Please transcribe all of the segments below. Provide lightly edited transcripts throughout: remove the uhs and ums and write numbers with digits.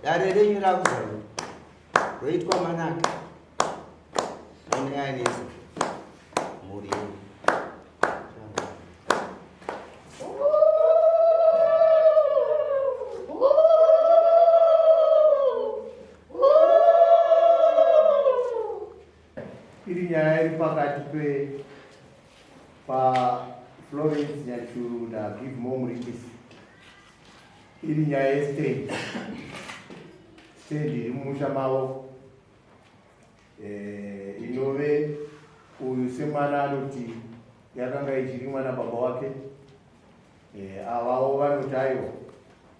Dare renyu rakuzarura roitwa manaka anoyanisa mhuri yenyu. Iri nyaya iri pakati pe paFlorence Nyachuru naGivemore Muringisi. Iri nyaya yestand stand iri mumusha mavo eh, inove uyu semwana anoti yakanga ichirimwa nababa wake eh, avawo vanoti aiwa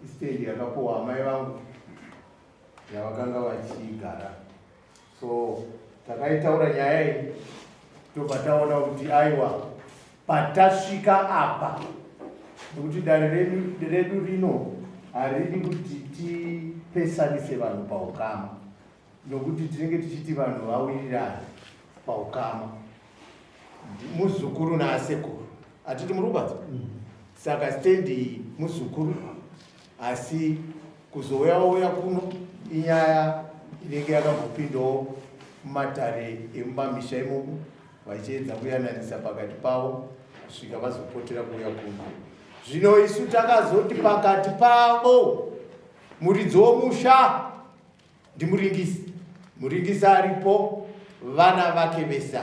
istand yakapuwa amai vangu yavakanga vachigara so takaitaura nyaya iyi tobva taona kuti aiwa patasvika apa nekuti dare redu rino haridi kuti tipesanise vanhu paukama nokuti tinenge tichiti vanhu vawirirane paukama muzukuru naasekuru hatiti muri kubanza mm. saka stendi iyi muzukuru asi kuzouya wauya kuno inyaya inenge yakambopindawo mumatare emumamisha imomo vachiedza kuyananisa pakati pavo kusvika vazopotera kuuya kuno zvino isu takazoti pakati pavo muridzi womusha ndimuringisi muringisi aripo vana vake vese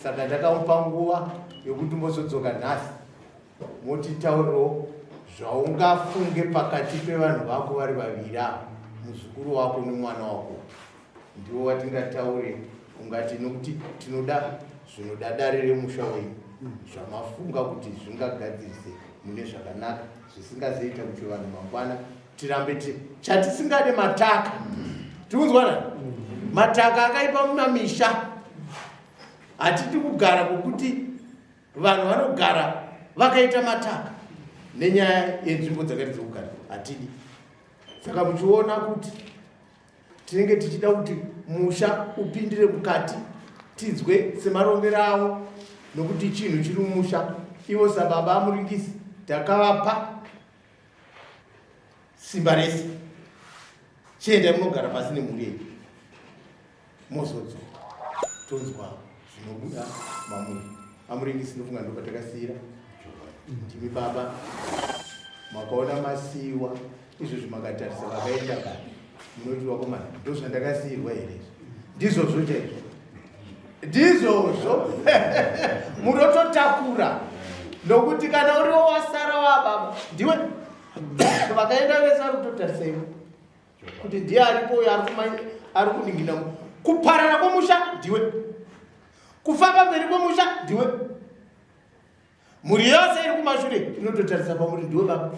saka ndakamupa nguva yokuti mbozodzoka nhasi motitaurirawo zvaungafunge pakati pevanhu vako vari vaviri ava muzukuru wako nemwana wako ndiwo watingataure ungati nokuti tinoda zvinoda dare remusha wenyu zvamafunga kuti zvingagadzirise mune zvakanaka zvisingazoita kuti vanhu mangwana tirambe ti chatisingade mataka tikunzwana mataka akaipa mumamisha hatidi kugara kwokuti vanhu vanogara vakaita mataka nenyaya yenzvimbo dzakati dzokugara hatidi saka muchiona kuti tinenge tichida kuti musha upindire mukati tinzwe semarongero avo nokuti chinhu chiri mumusha ivo sababa amuringisi takavapa simba rese chiendai munogara pasi nemhuri yenyu mozodzoka tonzwa zvinobuda mamuri amuringisi ndofunga ndopatakasiyira ndimi baba makaona masiyiwa izvozvi makatarisa vakaenda kani munoti vakomana ndozvandakasiyirwa here izvi ndizvozvo chaizvo ndizvozvo munototakura nokuti kana uriwo wasara wababa ndiwe vakaenda vese vari kutotarisa iwe kuti ndiye aripo uyo ari kuningina kuparara kwomusha ndiwe kufamba mberi kwomusha ndiwe mhuri yose iri kumashure inototarisa pamuri ndiwe baba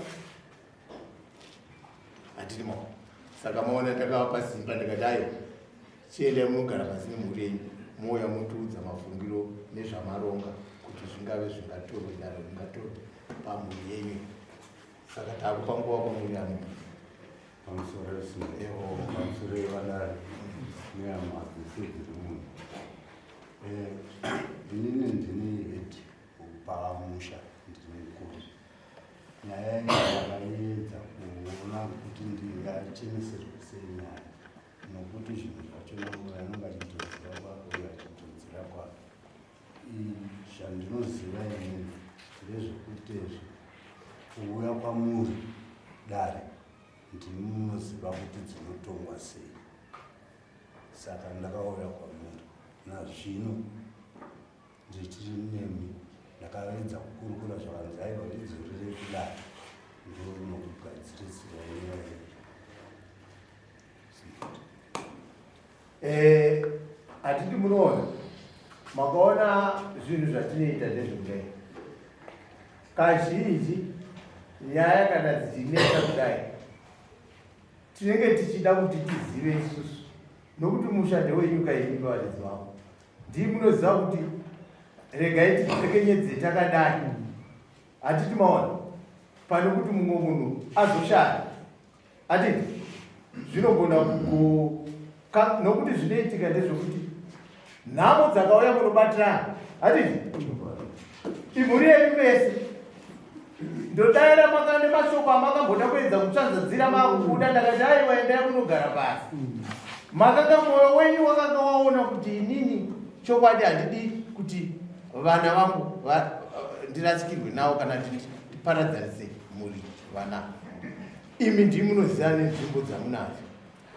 hatiri maoko saka maona takavapa simba ndikati ayo chiendai munogara pasi nemhuri yenyu mouya motiudza mafungiro nezvamaronga kuti zvingave zvingatorwe daro ringatorwe pamhuri yenyu saka takupa nguva kwamuri ano pamusoro pamusoro yevadare nehama dzese dziri muno eh, inini ndini head pamusha ndini mukuru nyaya iyi ndakaiedza kuona kuti ndingacheneserwe sei nyaya nokuti zvinhu zvacho nanguva anonge achidzodzera kwake uye achidzodzera kwake zvandinoziva inini ndezvekuti ezvi kuuya kwamuri dare ndimi munoziva kuti dzinotongwa sei saka ndakauya kwamuri nazvino ndichiri nemi ndakaedza kukurukura zvakanzi aiwa ndidzorere kudare ndorinokugadzirisira nyaya eh, hatidi munoona makaona zvinhu zvatinoita ndezvekudai kazhinji nyaya kana dzichinetsa kudai tinenge tichida kuti tizive isusu nokuti musha ndewenyuka yenyu varidzi vavo ndii munoziva kuti regai titekenyedze takadai hatiti maona pane kuti mumwe munhu azoshaya hatiti zvinogona nokuti zvinoitika ndezvekuti nhamo dzakauya munobatirana hatiti imhuri yenyu mese. Ndodaira maka nemashoko amakamboda kuedza kutsvanzadzira makubuda ndakati aiwa endai kunogara pasi. Makanga mwoyo wenyu wakanga waona kuti inini chokwadi handidi kuti vana vangu ndirasikirwe navo kana tiparadzanise mhuri vana. Imi ndimi munoziva nenzvimbo dzamunadzo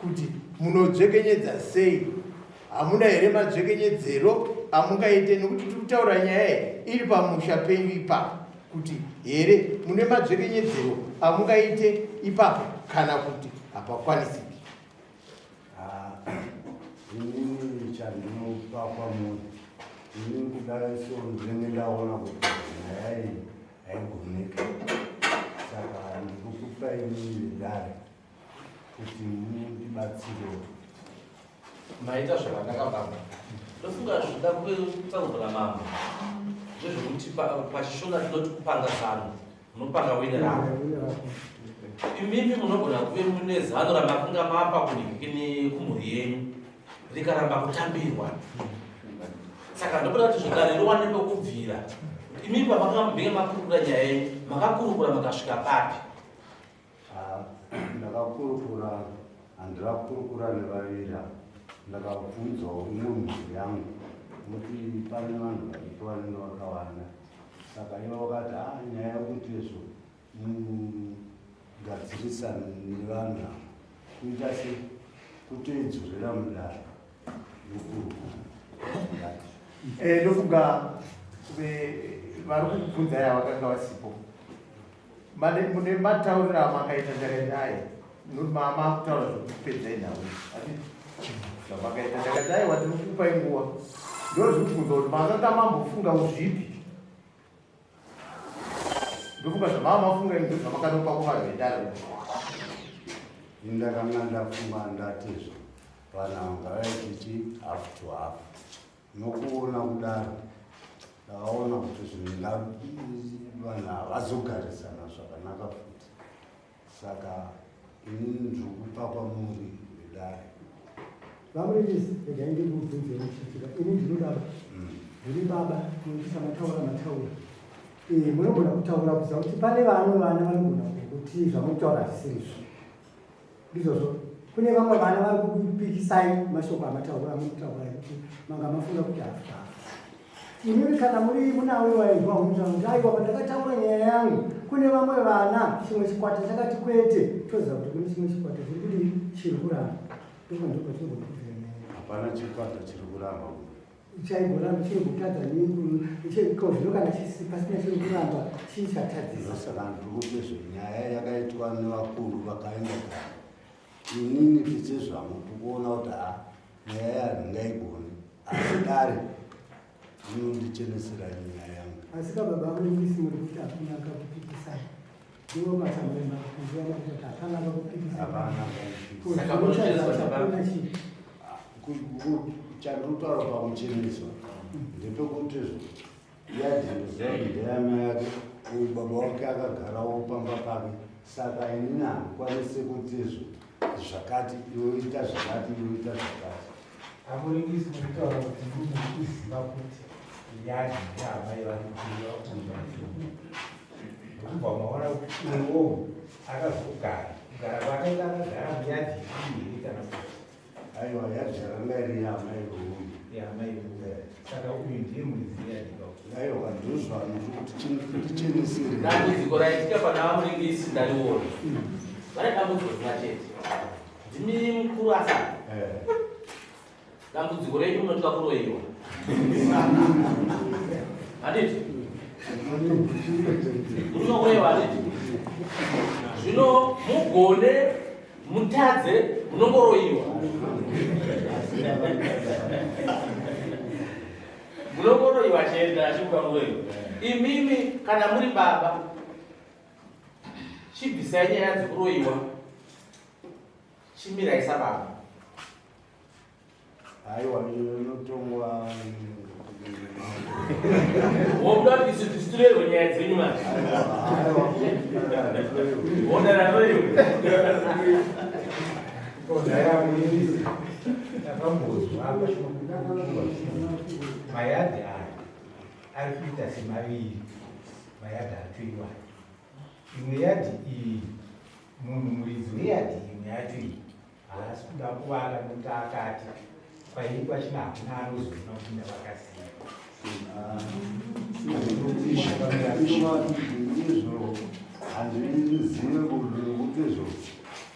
kuti munodzvekenyedza sei. Hamuna here madzvekenyedzero amungaite nokuti tiri kutaura nyaya iyi iri pamusha penyu ipapo kuti here mune madzvekenyedzero amungaite ipapo kana kuti hapakwanisiki. Ah, inini chandinopa kwamuri inini kudai so ndinenge ndaona kuti nyaya iyi haigoneke saka ndikukupa inini vedare kuti mundibatsirewo. Maita zvakanaka baba. Ndofunga zvida kutsanangura mambo ndezvekuti pachishona tinoti kupanga zano munopanga wine rako. Imimi munogona kuve mune zano ramakanga mapa kunhikini kumhuri yenyu rikaramba kutambirwa. Saka ndokuda kuti zvekare riwane pekubvira. Imimi pamakambenge makurukura nyaya yenyu makakurukura makasvika papi? Ah, ndakakurukura handina kukurukura nevaviri ava ndakabvunzawo imwe mhuri yangu nokuti pane vanhu varipo vanenge vakawanda saka ivo vakati a ah, nyaya yekuti izvo mugadzirisa nevanhu ava kuita se kutoidzorera mudare nokurukura. Eh, ndofunga vari kukubvunzai avakanga vasipo Mune matauriro amakaita ndakati ayi nokuti mama akutaura zvekupedzai nhau handiti zvamakaita ndakati aiwa tiri kukupai nguva ndozvikubvunza kuti makanga mambofunga zvipi ndofunga zvamava mafunga imi ndozvamakanopa kuvanhu vedare. Ndakanga ndafunga ndatizvo vanhu ava ngavaite half to half. Nokuona kudaro ndakaona kuti zvinhu vanhu havazogarisana zvakanaka futi saka inini ndiri kupa kwamuri vedare. Vamurindisi, regai ndikubvunzei muchiitika ini ndini baba ndini baba nokuti samataura mataura Eh, munogona kutaura kuziva kuti pane vamwe vana vanogona kuti zvamutaura hazvisirizvo Ndizvozvo. Kune vamwe vana vari kukupikisai mashoko amataura amutaura ekuti manga mafunga kuti hafu hafu. Imimi kana muri munawe wainzwa munotaura kuti aiwa pandakataura nyaya yangu kune vamwe vana chimwe chikwata chakati kwete toziva kuti kune chimwe chikwata chiri kudii chiri kuramba. Ndiko ndiko tinogona kubvira nyaya. Hapana chikwata chiri kuramba. Chaigoramba chiri kutadza nei ko zvino kana chisi pasina chiri kuramba chii chatadzisa? Ndosaka ndiri kuti zvenyaya yakaitwa nevakuru vakaenda kare inini tichizvangu tikuona kuti ha nyaya yandingaigoni asi dare rinondichenesera nyaya yangu. Asi kababa amurindisi muri kuti hakuna akakupikisai ndiwo matsamuremba kuziva kuti hapana akakupikisai. Hapana. Saka munocheneswa chakuna chii? Chandinotaura pakucheneswa ndepekuti yadhi ndoziva kuti ndeyamai yake uyu baba wake akagarawo pamba pake saka inini handikwanise kuti izvo zvakati iwe ita zvakati iwe ita zvakati. Amuringisi mukutaura kuti ndimi kuziva kuti yadhi ndeamai vari kuiva uyu ndokubva maona kuti uyowo akazogara kugara kwaakaita akagara muyadhi iyi here kana kuti Aiwa yadhi ranga iri yaamai veuyu. Yaamai veuyu. Saka uyu ndiye muridzi weyadhi ka? Aiwa ndozvanoti kuti tichenesere. Dambudziko raitika pana vamuringisi ndariona. Vane dambudziko rimwe chete. Ndimi mukuru asa. Eh. Dambudziko renyu munotya kuroyiwa. Handiti? Munokuroyiwa handiti? Zvino mugone mutadze munongoroyiwa. Munongoroyiwa chete achibuka muroyiwa. Imimi kana muri baba chibvisai nyaya dzekuroyiwa chimirai sababa. Aiwa iyo inotongwa. Wokuda kuti isu tichitorerwe nyaya dzenyu manje. Honda ratoiwe. Ndakambozwa apa mayadhi aya ari kuita semaviri mayadhi acho iwayo. Imwe yadhi iyi munhu muridzi weyadhi imwe yacho iyi haasi kuda kuvaka nekuti akati kwairi kwachina hakuna anozoona kupinda vakasiya. Izvo handizive kuti izvo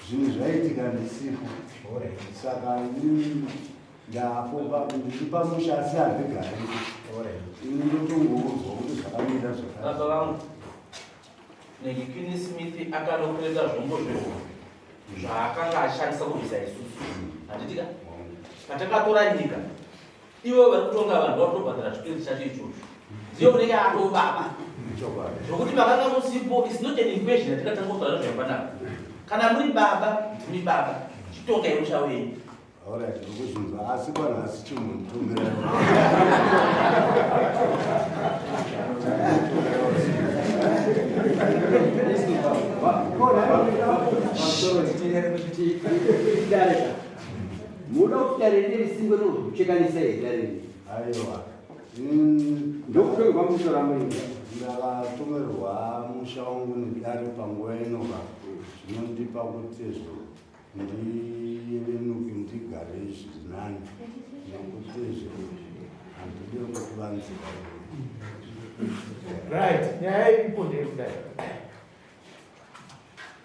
zvinhu zvaitika ndisipo saka inini ndapo ndiri pamusha asi handigariko ini ndotongoudzwa kuti zvakamira zvakati. Baba vangu Negikini Smith akanokureta zvombo zvehondo zvaakanga ashandisa kurwisa isusu handitika patakatora nyika ivo vari kutonga vanhu vari kutobhadhara chikwereti chacho ichocho ndiyo unenge atobaba zvokuti makanga musipo is not an equation yatingatanga kutaura nezvapanapa kana muri baba ndimi baba chitongai musha wenyu Alright, ndokuzvinzwa asi kwanhasi chimunditumira. Muda kuti dare rine risingwe rinokuchekanisa here dare rine? Aiwa. Ndokutonga kwamutora muinda. Ndakatumirwa musha wangu nedare panguva inoka zvinondipa kuti zvo ndiyevenuke ndigare zviri nani nokuti izvo handidi kuvanzira. Right, nyaya iripo ndeyekudai.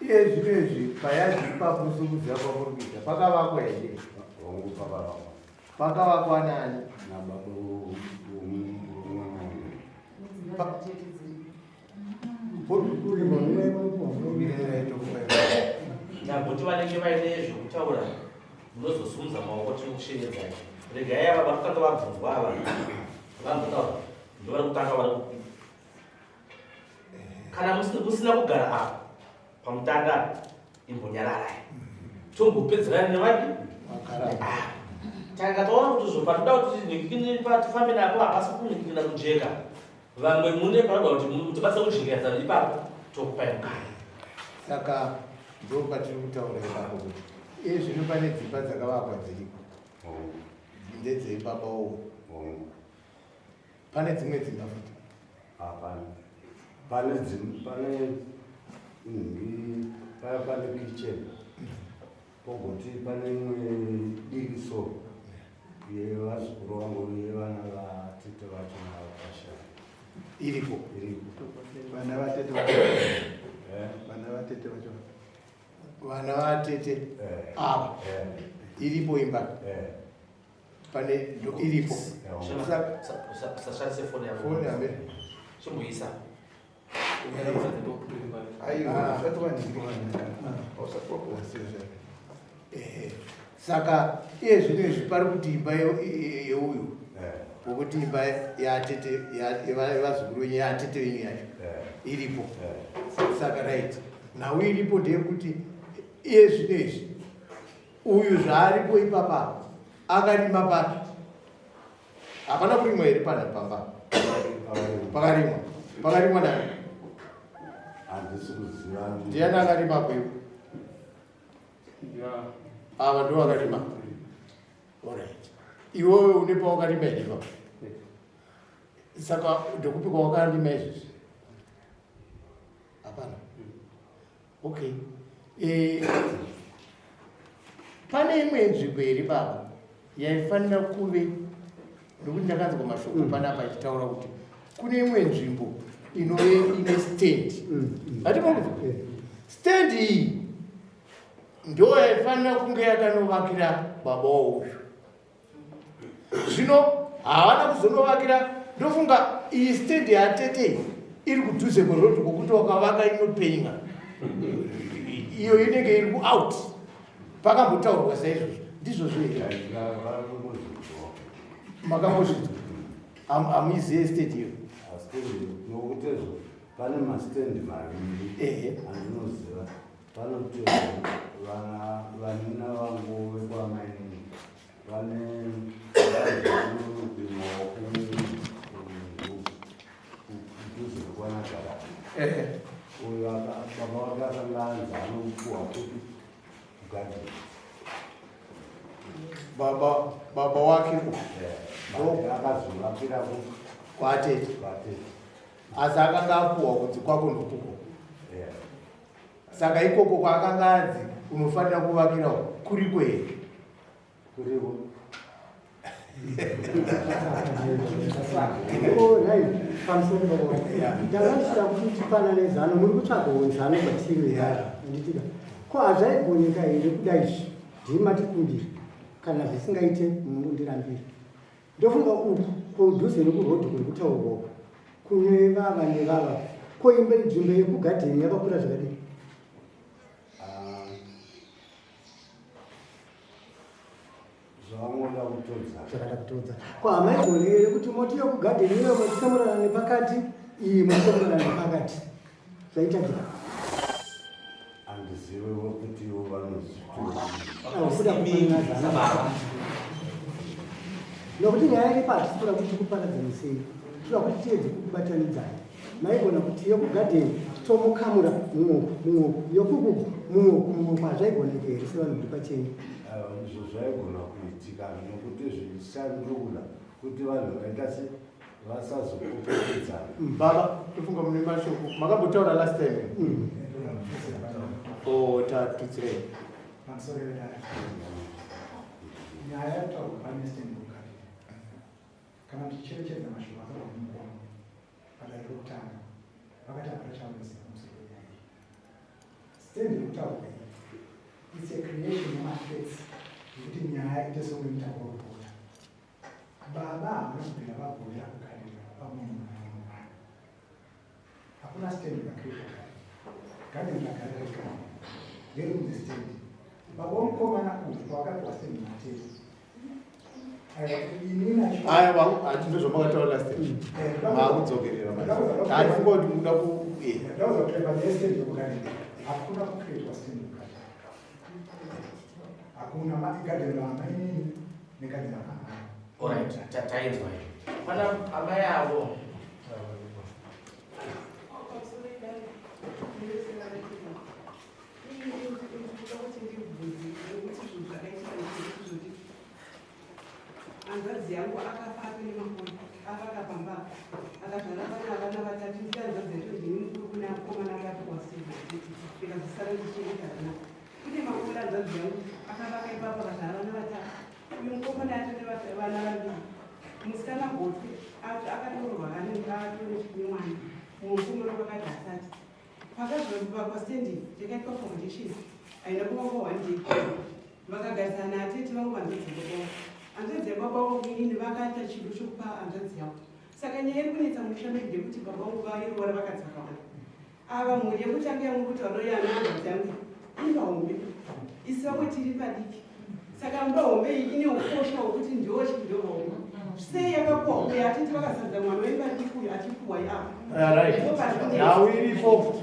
Iye zvino izvi payadhi ipapo sokuziva kwamuri kuita pakavakwa here? Hongu, pakavakwa. Pakavakwa nani? Nababa womwana wangu. Ndamboti vanenge vaine zvekutaura munozosimudza maoko tinokushevedzai. Regai ava vari kutanga vabvunzwa ava vambotaura ndovari kutanga vari kana musina kugara apa pamutanda imbonyararai tombopedzerana nevadi ah, tanga taona kuti zvo patoda kuti tifambe napo hapasi kunikina kujeka Vamwe mune panoda kuti mutibatsire kujekesa ipapo tokupai mukana. Saka ndo patiri kutaura ipapo kuti iye zvino pane dzimba dzakavakwa dziriko ndedzei baba uwo pane dzimwe dzimba futi hapana pane pane paya pane kitchen Pogoti pane imwe diki so yevazukuru vangu yevana vatete vacho navakasha iripo iripo vana vatete vacho eh? vana vatete vacho vana vatete eh. ava eh. iripo imba pane ndo iripo usashandise foni yako foni yambe chimboisa Saka iye zvino izvi pari kuti imba yeuyu wokuti imba yatete yevazukuru venyu yatete venyu yacho iripo. Saka right nhau iripo ndeyekuti iye zvino izvi uyu zvaaripo ipapa akarima papi? Hapana kurimwa here pana pamba? Pakarimwa. Pakarimwa nani? Handisi kuziva. Ndiani akarima apo ipo? Ava ndivo vakarima. Alright. Iwewe une pawakarima here ipapo? Saka ndokupi kwawakarima izvozvi? Hapana. Okay. Eh, pane imwe nzvimbo here baba yaifanira kuve nokuti ndakanzwa mashoko panapa achitaura kuti kune imwe nzvimbo inove ine stand hatimakuza stand iyi ndo yaifanira kunge yakanovakira baba wauyu Zvino havana kuzonovakira, ndofunga iyi stand yatete iyi iri kudhuze kweroad kwokuti wakavaka inopenya iyo inenge iri kuout. Pakambotaurwa saizvozvo, ndizvozvo here? Makambozvinzwa? Hamuizive stand iyo? Nokuti pane mastand maviri andinoziva panoteerwa vanina vangu vekwamainini vane vazukuru kudhuze kwanagara uyo baba wake akanga anzi anopuwa kupi kugadheni baba baba wake akazovakira kwatete kwatete asi akanga apuwa kunzi kwako ndokuko. Saka ikoko kwaakanga anzi unofanira kuvakirawo kuriko here? Kuriko. Oh, nhai, pamusoro baba. Ndanga ndichida kuti tipanane zano, muri kutsvagawo zano kwatiri here? Handitika. Ko hazvaigoneka here kudai izvi? Ndimi matikumbira. Kana zvisingaite munondirambira. Ndofunga uku kudhuze nekurodhi kuri kutaurwa uku kune vava nevava. Ko imba nzvimbo yekugadheni yakakura zvakadii? Ah, zvavangoda kutodza. Zvakada kutodza. Ko hamaigone here kuti moti yekugadheni iyo motisemurana nepakati iyi motisemurana nepakati? Zvaita jika. Handizivewo kuti ivo vanozvitora. Kuda kupanana zano. Nokuti nyaya iripo hatisi kuda kuti tikuparadzanisei. Tinoda kuti tiedze kukubatanidzai. Maigona kuti yekugadheni tomukamura mumwe uku mumwe uku yokuku mumwe uku mumwe uku hazvaigoneka here sevanhu muri pachenyu? Izvo zvaigona kuitika nokuti zvishandura kuti vanhu vaita se vasazopopotedzana. Baba, tofunga mune mashoko makambotaura last time. Oh, tatutsirei. Pamusoro vedare. Nyaya yataurwa pane stand book kana tichicherechedza mashoko akabva mumukono padare rokutanga vakati hapana chavanoziva pamusoro penyaya iyi. Stand iri kutaurwa iyi it's a creation yemafacts yekuti nyaya ite sekunge mutambo wekupota. Baba havana kubvira vagovera kugadheni pamunhu kana mwana. Hakuna stand rakacreatwa kare. Gadheni ragara riri nderunzi stand. Baba womukomana uyu pawakapiwa stand natete. Aiwa, hati ndozvamakataura last time. Maakudzokerera manje. Handifunga kuti muda ku eh. Hakuna kucreatwa stand kugadheni. Hakuna magadheni ramainini negadheni ramamai. Alright, tainzwa izvo. Pana amai avo. Hanzvadzi yangu akafa atone makore avaka pamba akazvara vana vana vatatu ndiye hanzvadzi yacho ndini mukuru kune akomana akapiwa ndikazosara ndichichengeta vana kune makore hanzvadzi yangu akavaka ipapo akazvara vana vatatu uyu mukomana atone vana vaviri musikana gotwe akatorwa atone nemwana mumwe mukomana kwakati asati pakazovakwa stendi yakaitwa foundation haina kuvakwa one day vakagarisana atete vangu hanzvadzi yababa vangu hanzvadzi yababa vangu inini vakaita chido chokupa hanzvadzi yavo saka nyaya iri kunetsa musha medu ndekuti baba vangu vairwara vakadzakama ava mhuri yekutanga yangu kuti vanoya hanzvadzi yangu imba hombe isu vamwe tiri padiki saka mba hombe iyi ine ukosha hwekuti ndiwo chindo hombe sei yakapuwa uyo atete vakazadza mwana wemba diki uyu achipuwa iapa Right. Nhau iripo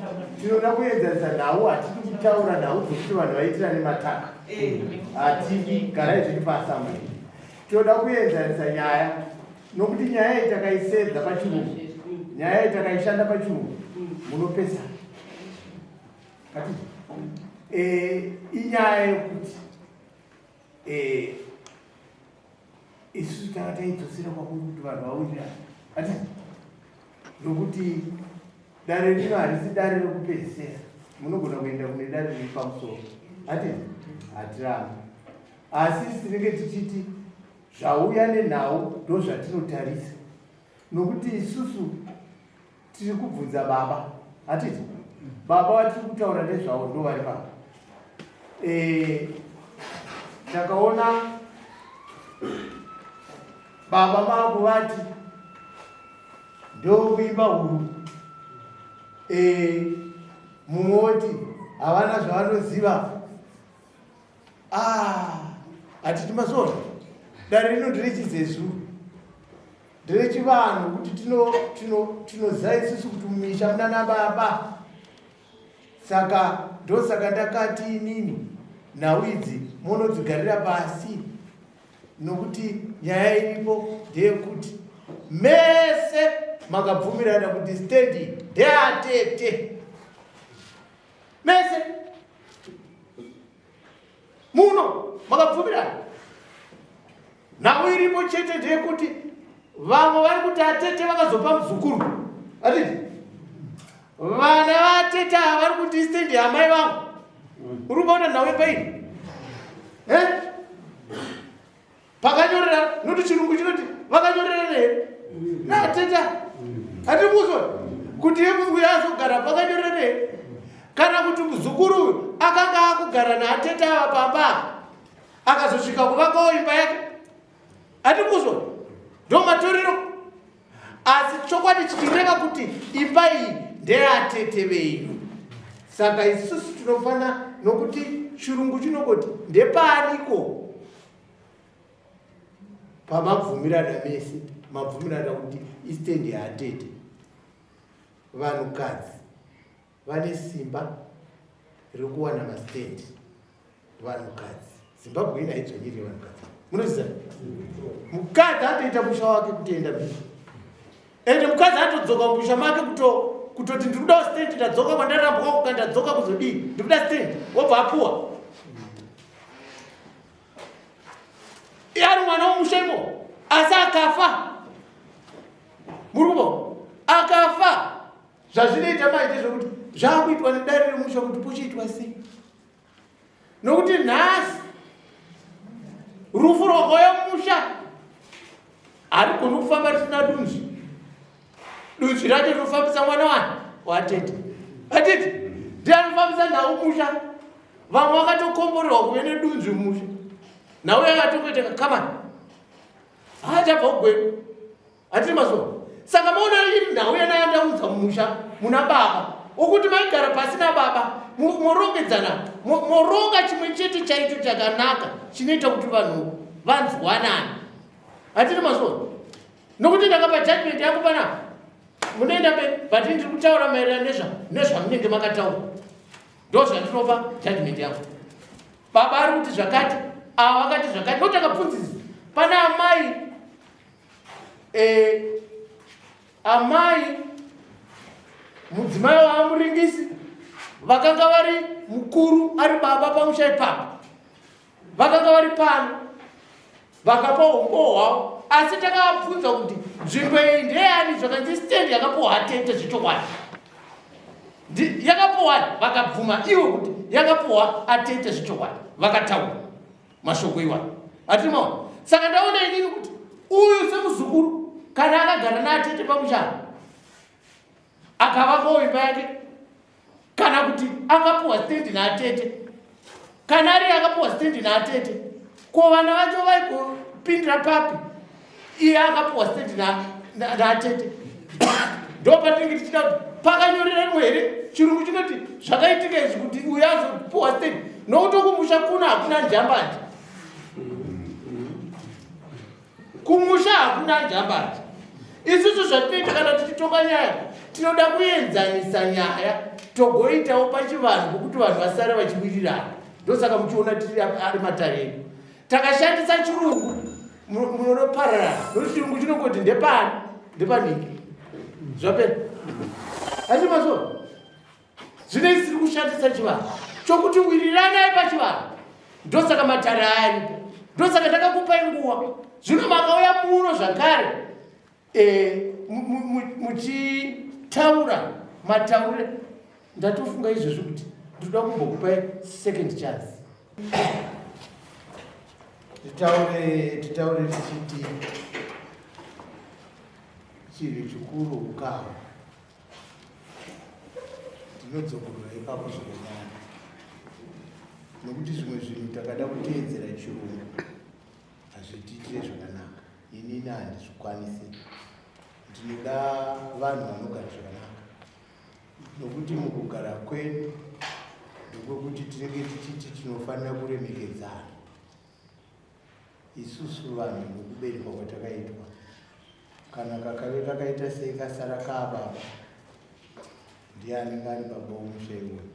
tinoda kuenzanisa nhau, hatidi kutaura nhau dzokuti vanhu vaitirane mataka. Hatidi, garai zviri paassembly. Tinoda kuenzanisa nyaya nokuti nyaya iyi takaisedza pachirungu, nyaya iyi takaishanda pachirungu, munopesana. Hatidi. Inyaya yekuti isusu tanga taidzosera kwakuri kuti vanhu vawirirane. Hatidi. Nokuti dare rino harisi dare rekupedzisira, munogona kuenda kune dare riri pamusoro. Hatidi, hatirambi. Asi tinenge tichiti zvauya nenhau ndozvatinotarisa, nokuti isusu tiri kubvunza baba. Hatidi, baba vatiri kutaura nezvavo ndo vari baba. Takaona baba vangu vati ndokuimba huru. Mumwe woti havana zvavanoziva. Hatiti mazona dare rino nderechizezuru, nderechivanhu, kuti tinoziva isusu kuti mumisha munana baba. Saka ndosaka ndakati inini nhau idzi munodzigarira pasi, nokuti nyaya iripo ndeyekuti mese makabvumirana kuti stendi ndeatete mese muno makabvumirana. Nhau iripo chete ndeyekuti vamwe vari kuti atete vakazopa muzukuru, atiti vana vatete. atete ava vari kuti istendi yamai vangu. Uri kuona nhau yepaini? Eh? Pakanyorera noti chirungu chinoti vakanyorerana here? Naatete. Hatikuzwa kuti uyu azogara pakanyorerana here? Kana kuti muzukuru uyu akanga akugara naatete ava pamba akazosvika kuvakawo imba yake. Hatikuzwa. Ndo matorero. Asi chokwadi chichireva kuti imba iyi ndeyatete venyu. Saka isusu tinofana nokuti chirungu chinongoti ndepaaniko pamabvumirana mese mabvumirana kuti istendi yaatete. Vanhukadzi vane simba rekuwana mastendi. Vanhukadzi Zimbabwe ina haidzvanyirire vanhukadzi, munoziva mukadzi atoita musha wake kutoenda mberi, ende mukadzi atodzoka mumusha make kutoti ndiri kudawo stand, ndadzoka kwandarambwa kuka ndadzoka kuzodii, ndiri kuda stand, wobva apuwa. Iye ari mwana womusha imo, asi akafa, muri kubo akafa. Zvazvinoita maite zvekuti zvakuitwa nedare remusha kuti pochiitwa sei, nokuti nhasi rufu rwakauya mumusha harigoni kufamba risina dunzvi. Dunzvi racho rinofambisa mwana wani watete, atete ndiye anofambisa nhau musha. Vamwe vakatokomborerwa kuve nedunzvi musha, nhau yakatokuita kakamani haachabva kugwedu hatiri mazuva. Saka maona iri nhau yanayandaudza mumusha muna baba okuti maigara pasina baba, morongedzana, moronga chimwe chete chaicho chakanaka chinoita kuti vanhu vanzwanane. Hatiri mazuva, nokuti ndakapa judgment yangu panapa, munoenda mberi, but ndiri kutaura maererano nezvamunenge makataura, ndo zvandinopa judgment yangu. Baba ari kuti zvakati, ava vakati zvakati, nokuti akabvunzisa pana amai amai mudzimai waMuringisi vakanga vari mukuru ari baba pamusha ipapo, vakanga vari pano vakapa umbowo hwavo, asi takavabvunza kuti nzvimbo iyi ndeyani, zvakanzi stand yakapuwa atete zvechokwadi yakapuwa, vakabvuma ivo kuti yakapuwa atete zvechokwadi, vakataura mashoko iwayo hatiri maona. Saka ndaona inini kuti uyu semuzukuru kana akagara naatete pamusha akavakawo imba yake, kana kuti akapuwa stendi naatete, kana ari akapuwa stendi naatete, ko vana vacho vaigopindira papi iye akapuwa stendi naatete? Ndo patinenge tichida kuti pakanyoreranwa here chirungu chinoti zvakaitika izvi kuti uyu azopuwa stendi, nokuti kumusha kuno hakuna njambanje, kumusha hakuna njambanje. Isusu zvatinoita kana tichitonga nyaya, tinoda kuenzanisa nyaya, togoitawo pachivanhu pokuti vanhu vasare vachiwirirana. Ndosaka muchiona tiri ari matare edu takashandisa chirungu, munonopararana, nokuti chirungu chinongoti ndepani ndepaniki, zvapera. Asi mazuva zvino isiri kushandisa chivanhu chokuti wiriranai pachivanhu, ndosaka matare ayaripo, ndosaka ndakakupai nguva. Zvino makauya muno zvakare muchitaura mataurire, ndatofunga izvozvi kuti ndinoda kumbokupai second chance. Titaure tichiti chinhu chikuru ukama, tinodzokorora ipapo zvakanyanya, nokuti zvimwe zvinhu takada kuteedzera chirungu hazvitiitire zvakanaka. Inini handizvikwanisi, ndinoda vanhu vanogara zvakanaka, nokuti mukugara kwedu ndokwekuti tinenge tichiti tinofanira kuremekedzana isusu vanhu nokuberekwa kwatakaitwa. Kana kakave kakaita sei kasara kaababa, ndiye anenge ari baba womusha iwoyo,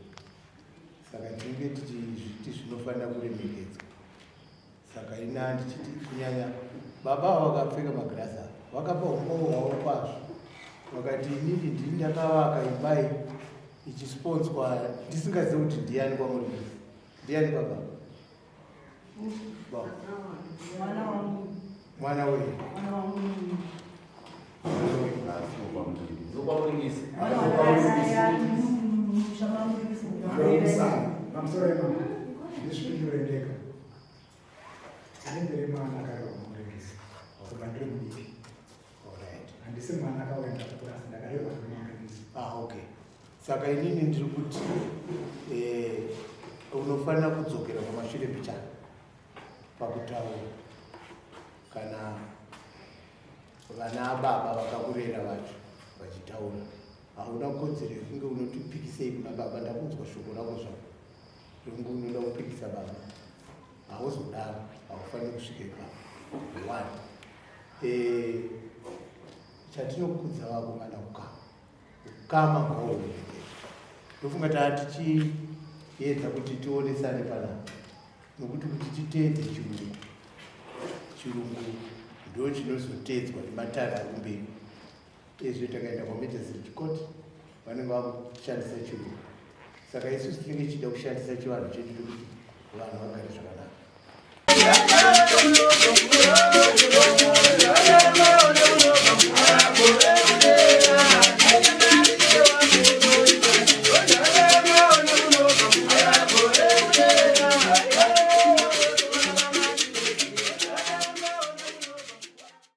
saka tinenge tichizviti zvinofanira kuremekedzwa. Saka ina ndichiti kunyanya baba ava vakapfeka magirasi ava vakapa umbowo hwavo kwazvo, vakati inini ndini ndakavaka imba iyi ichisponzwa ndisingazivi kuti ndiyani kwamuri, ndiyani baba? Mwana wenyu Mamusana, pamusoro yemama, ndizvipindure ndega. Ini ndiri mwana akarerwa mumurengesi, kubva ndiri mudiki. Alright. Handisi mwana akauya ndakakura, asi ndakarerwa ndiri mumurengesi. Ah, okay. Saka inini ndiri kuti eh, unofanira kudzokera kumashure pichana pakutaura kana vana baba vakakurera vacho vachitaura hauna kodzero yekunge unoti pikisei kuna baba ndakunzwa shoko rako zvako rekunge unoda kupikisa baba hauzodaro haufaniri kusvika ipapo one eh, chatinokudza vakomana ukama ukama ngauoneke ndofunga taa tichiedza kuti tionesane panapa nokuti kuti titeedze chirungu chirungu ndo chinozoteedzwa nematare ari kumberi ezvo takaenda kwamagistrate court vanenge vakushandisa chirungu saka isusu tinenge tichida kushandisa chivanhu chedu chokuti vanhu vagare zvakanaka.